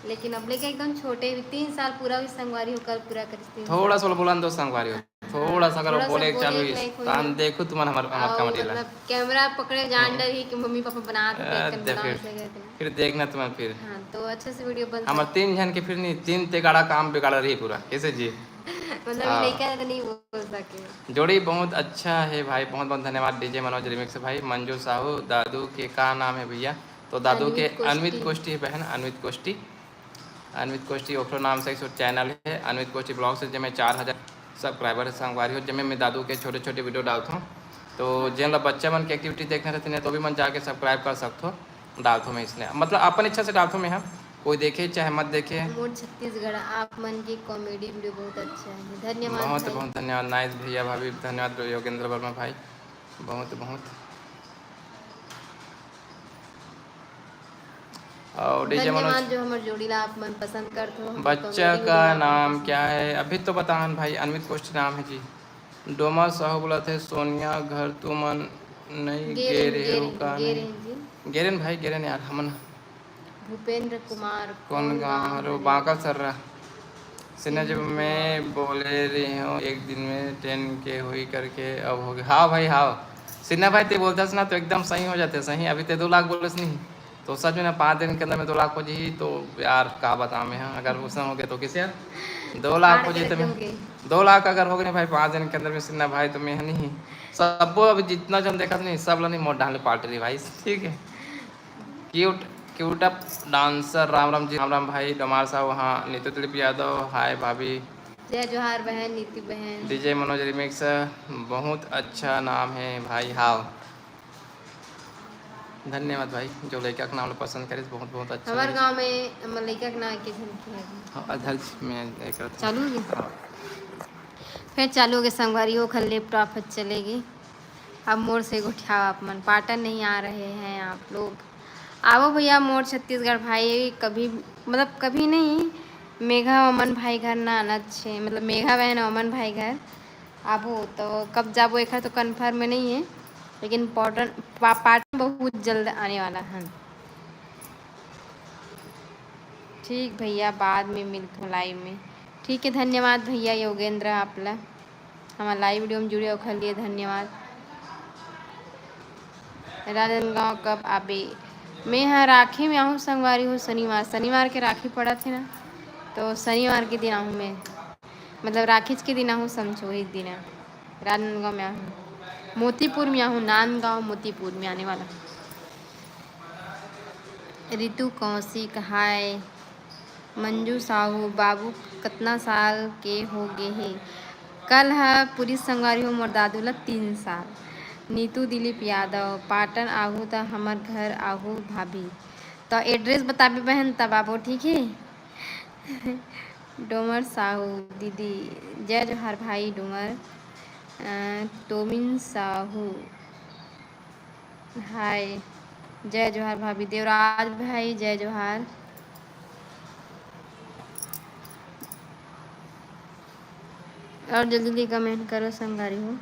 लेकिन अब लइका एकदम छोटे भी, तीन साल पूरा भी संगवारी हो, कल पूरा करिस तीन साल। थोड़ा सा बोलन दो संगवारी हो। थोड़ा सा अगर थोड़ा सा बोले के चालू बोले होइस, लायक होई। तान देखो तुमन हमर, हमर अउ comedy ला। मतलब camera पकड़े जान हम्म। डरही कि मम्मी पापा बनात हे, अ, कैसे दे बनाओ फिर। से करके। फिर देखना तुमन फिर। हाँ, तो अच्छे से video बन हमर सकता। तीन झन के फिर नहीं, तीन ते गाड़ा काम बिगाड़ रही पूरा। कैसे जी? मतलब हाँ। लइका तो नहीं बोल सके। जोड़ी बहुत अच्छा है भाई, बहुत बहुत धन्यवाद DJ मनोज remix भाई। मंजू साहू, दादू के का नाम है भैया? तो दादू के अनवित कोष्टी। अनवित कोष्टी है बहन, अनवित कोष्टी। अनवित कोष्टी ओखरो नाम से एक ठो channel है, अनवित कोष्टी vlog से, जेमे चार हजार subscriber है संगवारी हो, जेमे मैं दादू के छोटे-छोटे video डालथों। तो जेन ला बच्चा मन के activity देखना रहते हैं, तो भी मन जाके subscribe कर सकथो। डालथों मैं इसने, मतलब अपन इच्छा से डालथों मैं, हाँ, कोई देखे चाहे मत देखे। मोर छत्तीसगढ़, आप मन के comedy video बहुत अच्छा है, धन्यवाद बहुत, भाई। बहुत धन्यवाद, nice भैया भाभी, धन्यवाद योगेंद्र वर्मा भाई, बहुत, बहुत। और DJ मनोज। धन्यवाद जो हमर जोड़ी ला आप मन पसंद करथो, हमर बच्चा comedy का video आप नाम पसंद क्या है? अभी तो बताहन भाई, अनवित कोष्टी नाम है जी। डोमा साहू बोलत हे, सोनिया घर तुमन नई गे गे रहेन, गे रहेव रहेन, का गे नहीं? रहेन जी। गे रहेन भाई, गे रहेन यार, हमन। भूपेंद्र कुमार, कौन कौन गाँव गाँव हरो? हरे? बांका सर्रा। सिन्हा जी, भूपेंद्र मैं कुमार। बोले रहे हूँ एक दिन में ten K होई करके, अब हो गया। हाँ भाई, हाँ। सिन्हा भाई, ते बोलतस ना तो एकदम सही हो जाते, सही। अभी ते दो लाख बोलस नहीं, तो सच में ना, पाँच दिन के अंदर में दो लाख हो जाही, तो यार, का बताऊँ मैं, हाँ, अगर उसने हो गया तो किसे यार? दो लाख हार हो के जाही तो एकदम मैं, के। दो लाख अगर हो गए ना भाई, पाँच दिन के अंदर में सिन्हा भाई, तो मैं नहीं, सबो अभी जितना जन देखत नहीं, सब ला नहीं मोर डाले पार्टी रही भाई, ठीक है? Cute, cute up dancer, Ram Ram ji, Ram Ram भाई, डोमार साहब, हाँ, नीतू दिलीप यादव, हाय भाभी, जय जोहार बहन, नीति बहन। डीजे मनोज रिमिक्स, बहुत अच्छा नाम है भाई। हाव, धन्यवाद भाई, जो लइका के नाम ला पसंद करिस, बहुत बहुत अच्छा हमार लगिस। गाँव में हमर लइका के नाम के झन किया गया। हाँ, अधर जी, मैं एक रहा था। चालू हो गया? हाँ। फिर चालू हो गया संगवारी, वो खल लैपटॉप है चलेगी। अब मोर से गोठियाओ आप मन, पाटन नहीं आ रहे हैं आप लोग। आवो भैया मोर छत्तीसगढ़ भाई, कभी मतलब कभी नहीं, मेघा ओमन भाई घर ना आनत छे, मतलब मेघा बहन ओमन भाई घर आबो तो कब जाबो एखर तो कन्फर्म नहीं है, लेकिन पाटन पा, पाटन बहुत जल्द आने वाला है। ठीक भैया, बाद में मिलथों लाइव में। ठीक है, धन्यवाद भैया योगेंद्र, आप ला हमार लाइव वीडियो में जुड़े ओखर लिए धन्यवाद। राजनांदगांव कब आबे? मैं ह राखी में आहूँ संगवारी हो, शनिवार, शनिवार के राखी पड़त हे ना, तो शनिवार के दिन आहूँ मैं, मतलब राखीच के दिन आहूँ, समझो एक दिन राजनांदगांव में आहूँ, मोतीपुर में आहूँ, नांदगांव मोतीपुर में आने वाला हूँ। रितु कौशिक, हाय। मंजू साहू, बाबू कतना साल के हो गे हे? कल ह पुलिस संगवारी हो मोर दादू ला तीन साल। नीतू दिलीप यादव, पाटन आहू त हमर घर आहू भाभी। तो एड्रेस बताबे बहन, तब आबो, ठीक है? डोमर साहू दीदी, जय जोहार भाई डोमर। अ, टोमिन साहू, हाय, जय जोहार भाभी। देवराज भाई, जय जोहार। और जल्दी जल्दी कमेंट करो संगवारी हो।